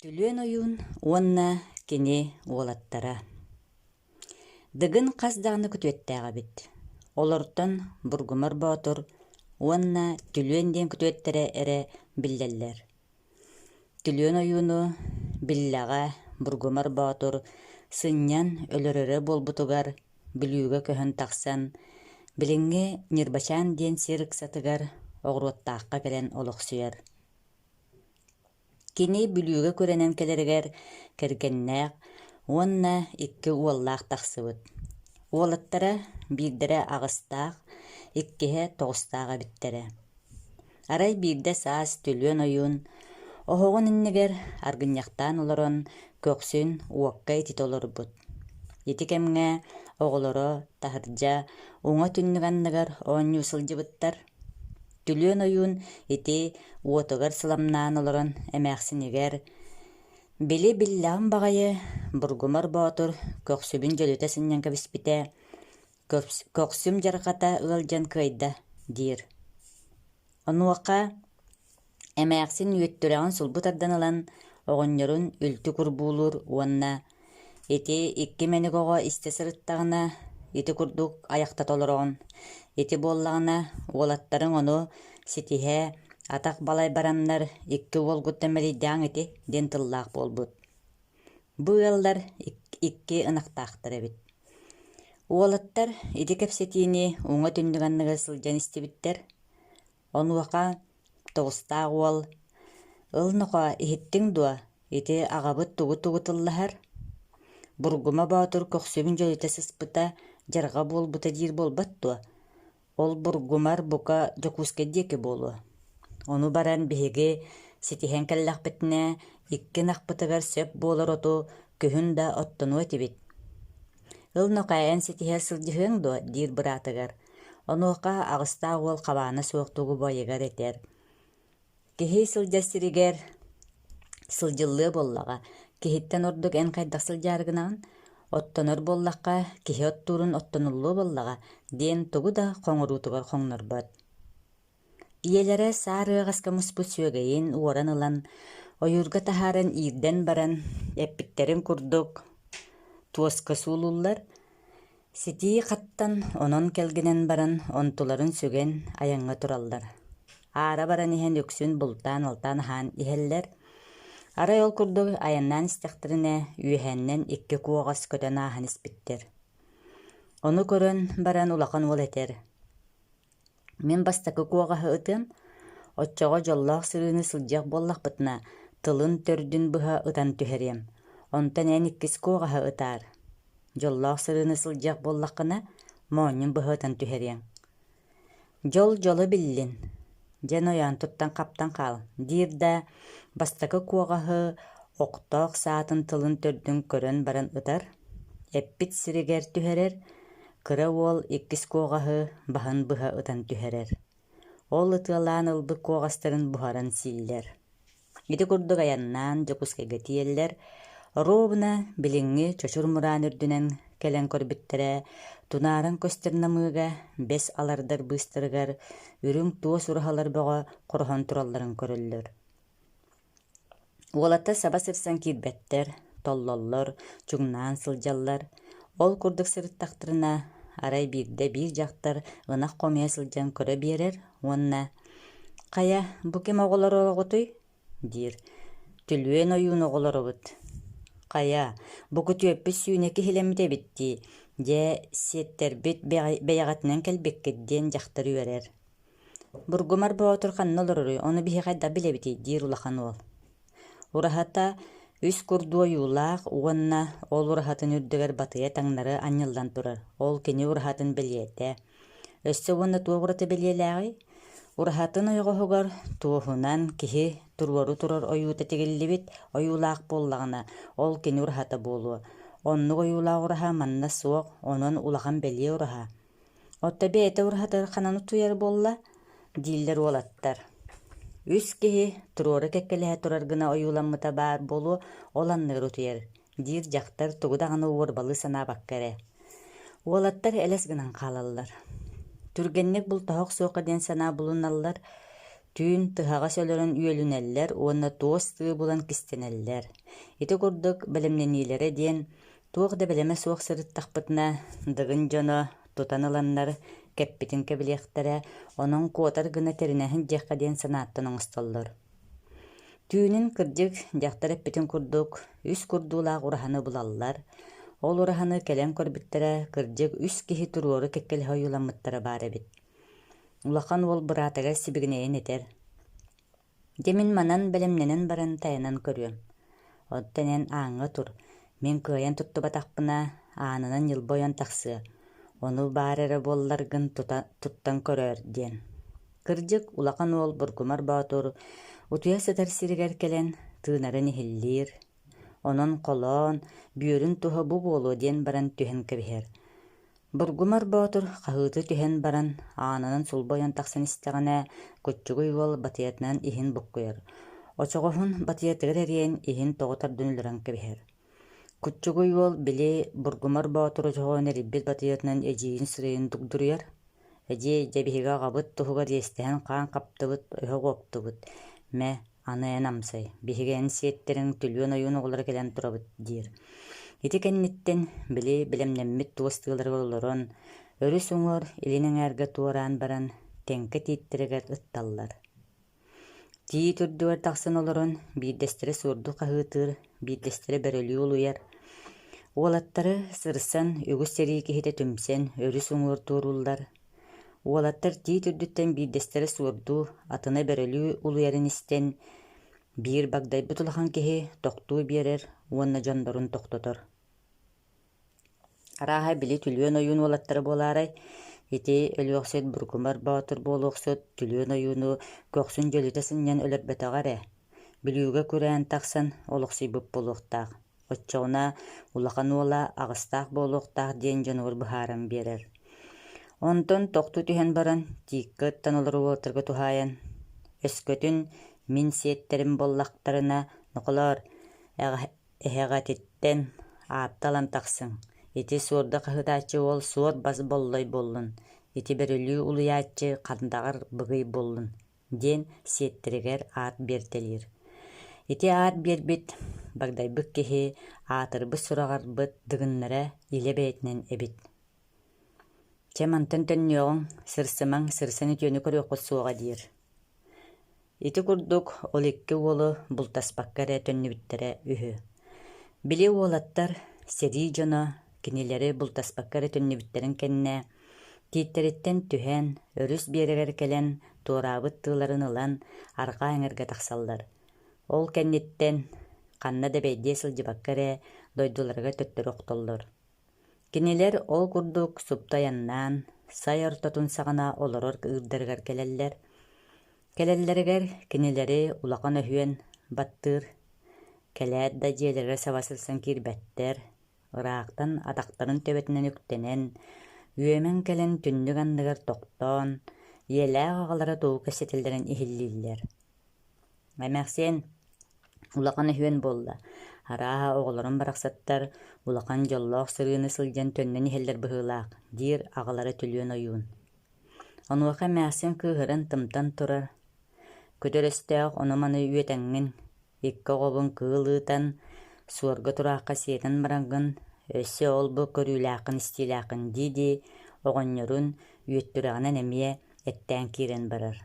Түлүөн ойуун уонна кини уолаттара Дыгын хас даҕаны күтүөттээх эбит. Олортон Бургумар Боотур уонна Түлүөн диэн күтүөттэрэ эрэ биллэллэр. Түлүөн ойууну биллэҕэ Бургумар Боотур сынньан өлөрөрө буолбутугар Бүлүүгэ көһөн тахсан, билиҥҥи Ньырбачаан диэн сир ыксатыгар Оҕуруоттаахха кэлэн олохсуйар. Кини Бүлүүгэ күрэнэн кэлэригэр кэргэннээх уонна икки уоллаах тахсыбыт. Уолаттара биирдэрэ аҕыстаах, иккиһэ тоҕустаах эбиттэрэ. Арай биирдэ саас Түлүөн ойуун оһоҕун иннигэр аргынньахтаан олорон көхсүн уокка ититэ олорбут. Ити кэмҥэ оҕолоро таһырдьа уҥа түннүк анныгар оонньуу сылдьыбыттар. Түлүөн ойуун ити уотугар сыламнаан олорон эмээхсинигэр «Били биллэҕим баҕайы, Бургумар Боотур көхсүбүн дьөлүтэ сынньан кэбиспитэ, көхсүм дьарҕата ыалдьан кыайда» диир. Онуоха Эмээхсин үөттүрэҕин сулбу тардан ылан, оҕонньорун үлтү курбуулуур уонна «Ити икки мэник оҕо истэ сырыттаҕына, ити курдук айахтата олороҕун. Ити буоллаҕына, уолаттарыҥ ону ситиһэ, атах балай бараннар икки уолгуттан мэлийдэҕиҥ ити» диэн тыллаах буолбут. Бу ыаллар икки ынахтаахтар эбит. Уолаттар ити кэпсэтиини уҥа түннүк анныгар сылдьан истибиттэр. Онуоха тоҕустаах уол: «Ыл нохоо, иһиттиҥ дуо, ити аҕабыт тугу-тугу тыллаһар? Бургума Боотур көхсүбүн дьөлүтэ сыспыта, дьарҕа буолбута диир буолбат дуо? Ол бургумар бука Дьокуускай диэки буолуо. Ону баран биһиги ситиһэн кэллэхпитинэ, икки ынахпытыгар сөп буолар оту күһүн да оттонуо этибит. Ыл нохоо, эн ситиһэ сылдьыһыаҥ дуо?» диир быраатыгар. Онуоха аҕыстаах уол хабаана суох тугу байыгар этэр: «Киһи сылдьар сиригэр сылдьыллыа буоллаҕа, киһиттэн ордук эн хайдах сылдьаары гынаҕын? Оттонор буоллахха, киһи оттуурун оттонуллуо буоллаҕа» диэн тугу да хоҥоруутугар хоҥнорбот. Ийэлэрэ саар ыаҕаска муспут сүөгэйин уоран ылан, ойуурга таһааран иирдэн баран, эппиттэрин курдук, туоска суулууллар, ситии хаттан, онон кэлгинэн баран, онтуларын сүгэн айаҥҥа тураллар. Аара баран иһэн үксүн бултаан-алтаан аһаан иһэллэр. Арай ол курдук айаннаан истэхтэринэ, үөһээннэн икки куоҕас көтөн ааһан испиттэр. Ону көрөн баран улахан уол этэр: Мин бастакы куоҕаһы ытыам, оччоҕо дьоллоох сырыыны сылдьыах буоллахпытына, тылын төрдүн быһа ытан түһэриэм, онтон эн иккис куоҕаһы ытаар. Дьоллоох сырыыны сылдьыах буоллаххына, моонньун быһа ытан түһэриэҥ. Дьол дьоло биллин, дьэн ойоон туттан хаптан хаал, диир да, бастакы куоҕаһы охтоох саатын тылын төрдүн көрөн баран ытар, эппит сиригэр түһэрэр, Кыра уол иккис куоҕаһы баһын быһа ытан түһэрэр. Ол ытыалаан ылбыт куоҕастарын буһаран сииллэр. Ити курдук айаннаан Дьокуускайга тиийэллэр. Оруобуна билиҥҥи Чочур Мураан үрдүнэн кэлэн көрбүттэрэ, тунааран көстөр намыыга бэс алардар быыстарыгар үрүҥ туос ураһалар бөҕө хороһон туралларын көрөллөр. Уолаттар саба сырсан киирбэттэр, толлоллор, чуҥнаан сылдьаллар. Ол курдук сырыттахтарына, арай биирдэ биир дьахтар ынах хомуйа сылдьан көрө биэрэр уонна «Хайа, бу ким оҕолоро оҕотуй?» диир. «Түлүөн ойуун оҕолоробут». «Хайа, бу күтүөппүт сүүнэ киһилэммит эбит дии, дьэ, сиэттэрбит бэйэҕитинэн кэлбиккит» диэн дьахтар үөрэр. Бургумар Боотур ханна олороруй, ону биһи хайдах билэбитий диир улахан уол. Ураһата үс курдуу ойуулаах уонна ол ураһатын үрдүгэр батыйа таҥнары анньыллан турар, ол кини ураһатын бэлиэтэ. Өссө уонна туох ураты бэлиэлээҕий? Ураһатын ойоҕоһугар туоһунан киһи туруору турар ойуута тигиллибит ойуулаах буоллаҕына, ол кини ураһата буолуо. Оннук ойуулаах ураһа манна суох, онон улахан бэлиэ ураһа. Отто бэйэтэ ураһатыгар ханан утуйар буолла? дииллэр уолаттар. Үс киһи туруору кэккэлэһэ турар гына ойууламмыта баар буолуо, ол анныгар утуйар, диир дьахтар тугу даҕаны уорбалыы санаабакка эрэ. Уолаттар элэс гынан хаалаллар. Түргэнник бултаһа охсуохха диэн санаа булуналлар. Түүн тыһаҕас өлөрөн үөлүнэллэр уонна туос тыы булан кистэнэллэр. Ити курдук бэлэмнэниилэрэ диэн, туох да бэлэмэ суох сырыттахпытына, Дыгын дьоно тутан ыланнар кэппитин кэбилиэхтэрэ, онон куотар гына тэринэһин диэххэ диэн санааттан оҥостоллор. Түүнүн, кырдьык, дьахтар эппитин курдук, үс курдуулаах ураһаны булаллар. Ол ураһаны кэлэн көрбүттэрэ, кырдьык, үс киһи туруору кэккэлэһэ ойууламмыттара баар эбит. Улахан уол быраатыгар сибигинэйэн этэр: «Дьэ мин манан бэлэмнэнэн баран тайанан көрүөм. Оттон эн ааҥҥа тур, мин кыайан туттубатахпына, аанынан ньылба ойон тахсыа, ону баар эрэ буолларгын тута туттан көрөөр» диэн. Кырдьык, улахан уол Бургумар Боотур утуйа сытар сиригэр кэлэн тыынарын иһиллиир, онон холоон, бүөрүн туһа бу буолуо диэн баран түһэн кэбиһэр. Бургумар Боотур хаһыытыы түһэн баран, аанынан сулба ойон тахсан истэҕинэ, куччугуй уол батыйатынан иһин буккуйар. Очоҕоһун батыйатыгар эрийэн иһин тоҕо тардан өлөрөн кэбиһэр. Куччугуй уол били Бургумар Боотур очоҕоһун эрийбит батыйатынан эдьиийин сырайын дугдуруйар. Эдьиэй, дьэ биһиги аҕабыт туһугар иэстэһэн хаан хаптыбыт, өһөх уоптубут. Мэ, аны эн амсай, биһиги эн сиэттэриҥ түлүөн ойуун оҕолоро кэлэн турабыт диир. Ити кэнниттэн, били бэлэмнэммит туос тыаларыгар олорон, өрүс уҥуор илин эҥээргэ туораан баран, тэҥкэ тииттэригэр ытталлар. Тиит үрдүгэр тахсан олорон, биирдэстэрэ суорду хаһыытыыр, биирдэстэрэ бөрөлүү улуйар. Уолаттары сырсан, үгүс сэрии киһитэ түмсэн, өрүс уҥуор туорууллар. Уолаттар тиит үрдүттэн биирдэстэрэ суордуу, атына бөрөлүү улуйарын истэн, биир багдайбыт улахан киһи тохтуу биэрэр уонна дьоннорун тохтотор. Арааһа, били Түлүөн ойуун уолаттара буолаарай, ити өлүөхсүт Бургумар Боотур буолуохсут Түлүөн ойууну көхсүн дьөлүтэ сынньан өлөрбөтөҕө эрэ, Бүлүүгэ күрээн тахсан олохсуйбут буолуохтаах, оччоҕуна улахан уола аҕыстаах буолуохтаах диэн дьонугар быһааран биэрэр. Онтон тохтуу түһэн баран, тииккэ ыттан олорор уолаттарга туһаайан: «Өскөтүн мин сиэттэрим буоллахтарына, нохолоор, Эһэҕэтиттэн аатта ылан тахсыҥ, ити суорда хаһыытааччы уол суор бас боллой буоллун, ити бөрөлүү улуйааччы хандаҕар быгый буоллун диэн сиэттэригэр аат биэртэлиир. Ити аат биэрбит, багдайбыт киһи аатырбыт сураҕырбыт дыгыннара илэ бэйэтинэн эбит. Чэ мантан төннүөҕүҥ, сырсымаҥ, сырсан үтүөнү көрүөххүт суоҕа диир. Ити курдук ол икки уолу бултаспакка эрэ төннүбүттэрэ үһү. Били уолаттар, сэрии дьоно, кинилэри бултаспакка эрэ төннүбүттэрин кэннэ, тииттэриттэн түһэн, өрүс биэрэгэр кэлэн туораабыт тыыларын ылан арҕаа эҥэргэ тахсаллар. Ол кэнниттэн ханна да бэйдиэ сылдьыбакка эрэ дойдуларыгар төттөрү охтоллор. Кинилэр ол курдук супту айаннаан, сай ортотун саҕана олорор ыырдарыгар кэлэллэр. Кэлэллэригэр кинилэри улахан өһүөн баттыыр, кэлээт да дьиэлэригэр саба сырсан киирбэттэр, ыраахтан атахтарын төбөтүнэн үктэнэн, үөмэн кэлэн түннүк анныгар тохтоон, ийэлээх аҕалара тугу кэпсэтэллэрин иһиллииллэр. Эмээхсиэн улахан өһүөн буолла, арааһа оҕолорум барахсаттар улахан дьоллоох сырыыны сылдьан төннөн иһэллэр быһыылаах, диир аҕалара Түлүөн ойуун. Онуоха эмээхсин кыыһыран тымтан турар, көтөр өстөөх ону-маны үөтэҥҥин, икки оҕобун кыыл ыытан, суорга тураахха сиэтэн бараҥҥын, өссө ол-бу көрүүлээххин-истиилээххин дии-дии оҕонньорун үөттүрэҕинэн эмиэ эттээн киирэн барар.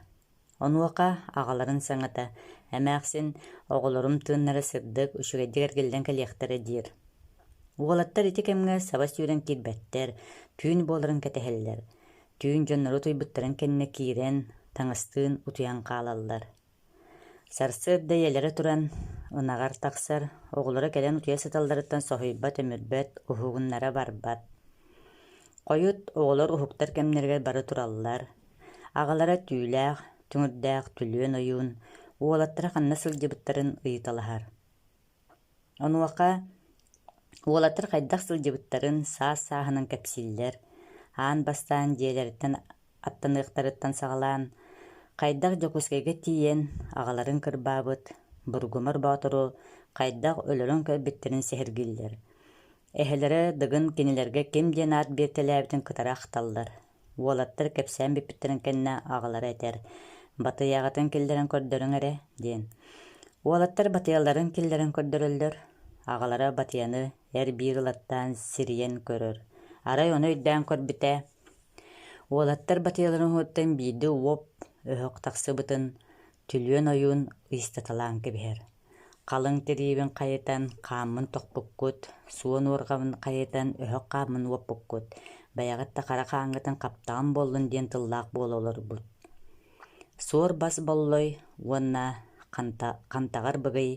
Онуоха аҕаларын саҥата: «Эмээхсин, оҕолорум тыыннара сырдык, үчүгэйдик эргиллэн кэлиэхтэрэ» диир. Уолаттар ити кэмҥэ саба сүүрэн киирбэттэр, түүн буоларын кэтэһэллэр. Түүн дьоннору утуйбуттарын кэннэ киирэн, таҥастыын утуйан хаалаллар. Сарсыарда ийэлэрэ туран, ынаҕар тахсар, оҕолоро кэлэн утуйа сыталларыттан соһуйбат-өмүрбэт, уһугуннара барбат. Хойут оҕолор уһуктар кэмнэригэр бары тураллар, Аҕалара түүлээх, түҥүрдээх Түлүөн ойуун уолаттара ханна сылдьыбыттарын ыйыталаһар. Онуоха уолаттар хайдах сылдьыбыттарын саас-сааһынан кэпсииллэр, аан бастаан дьиэлэриттэн аттаныахтарыттан саҕалаан, хайдах Дьокуускайга тиийэн аҕаларын кырбаабыт Бургумар Боотуру хайдах өлөрөн көрбүттэрин сэһэргииллэр. Эһэлэрэ Дыгын кинилэргэ ким диэн аат биэртэлээбитин кытары ахталлар. Уолаттар кэпсээн бүппүттэрин кэннэ аҕалара этэр: Батыйаҕытын киллэрэн көрдөрүҥ эрэ диэн. Уолаттар батыйаларын киллэрэн көрдөрөллөр. Аҕалара батыйаны эр-биир ылаттаан сирийэн көрөр. Арай ону өйдөөн көрбүтэ, уолаттар батыйаларын уһуттан биирдэ уоп өһөх тахсыбытын Түлүөн ойуун ыйыстаталаан кэбиһэр. Халыҥ тириибин хайытан, хааммын тохпуккут, суон уорҕабын хайытан, өһөх хааммын уоппуккут, бэйэҕит да хара хааҥҥытын хаптаҕым буоллун диэн тыллаах буола олорбут. Суор бас Боллой уонна Хантаҕар Быгый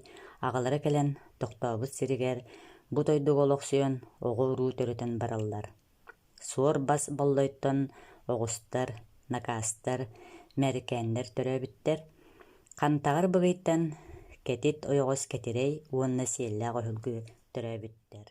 аҕалара кэлэн тохтообут сиригэр бу дойдуга олохсуйан оҕо-уруу төрөтөн бараллар. Суор бас Боллойтон оҕустар, накаастар, мээрикээннэр төрөөбүттэр. Хантаҕар Быгыйтан кэтит ойоҕос кэтирэй уонна сиэллээх өһүлгү төрөөбүттэр.